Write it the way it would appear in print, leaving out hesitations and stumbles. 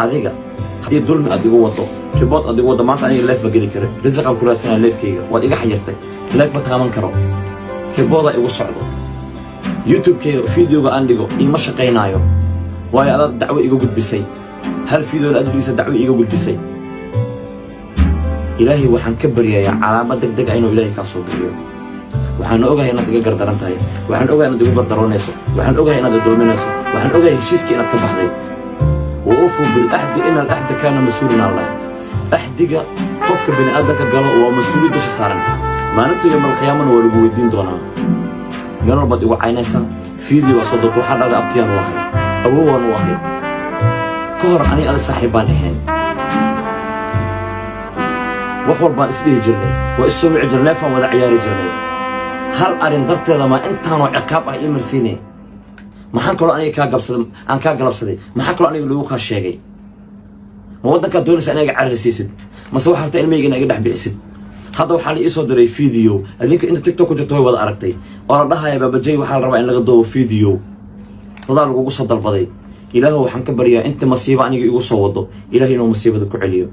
Adiga haddii dulmi aad igu wado, report aad igu wado, maanta aniga live ma geli kara. Risiqaan ku raadsanaya live-kayga waad iga xayirtay. Live ma taaban karo, report-aa igu socdo. YouTube-kayga videoga aan dhigo iima shaqaynaayo, waayo adaad dacwo iga gudbisay. Hal video adligiisa dacwo iga gudbisay. Ilaahay waxaan ka baryayaa calaamad deg deg ah inuu Ilaahay kaa soo bixiyo. Waxaan ogahay inaad iga gardaran tahay. Waxaan ogahay inaad igu gardaroonayso. Waxaan ogahay inaad idulminayso. Waxaan ogahay heshiiskii inaad ka baxday. وأوفوا بالعهد إن العهد كان مسؤولا aan lahay. Axdiga qofka bini aadamka galo waa mas-uuliyad dusha saaran. Maalinta yowmal qiyaamana waa lagu weydiin doonaa. Meel walbaad igu caynaysaa. Video waa soo dabta, waxaa dhahday abtiyaan u ahay, awowaan u ahay. Ka hor ani ada saaxiib baan ahayn, wax walbaan isdhihi jirnay, waa is soo wici jirnay, leefaan wada ciyaari jirnay. Hal arrin darteeda maa intaanoo ciqaab ah ii marsiinay? Maxaan kaloo aniga kaa gabsaday, aan kaa galabsaday? Maxaa kaloo aniga lagu kaa sheegay? Ma waddankaad doonaysa ina iga cararsiisid, mase waxaa rabtaa ilmahayga ina iga dhex bixisid? Hadda waxaa la iisoo diray video, adinka inta TikTok ku jirto way wada aragtay, oo la dhahaya Baabajey waxaa la rabaa in laga duubo video. Dadaa lagugu soo dalbaday. Ilaahu waxaan ka baryaa inta masiibo aniga igu soo wado, Ilahay inuu masiibada ku celiyo.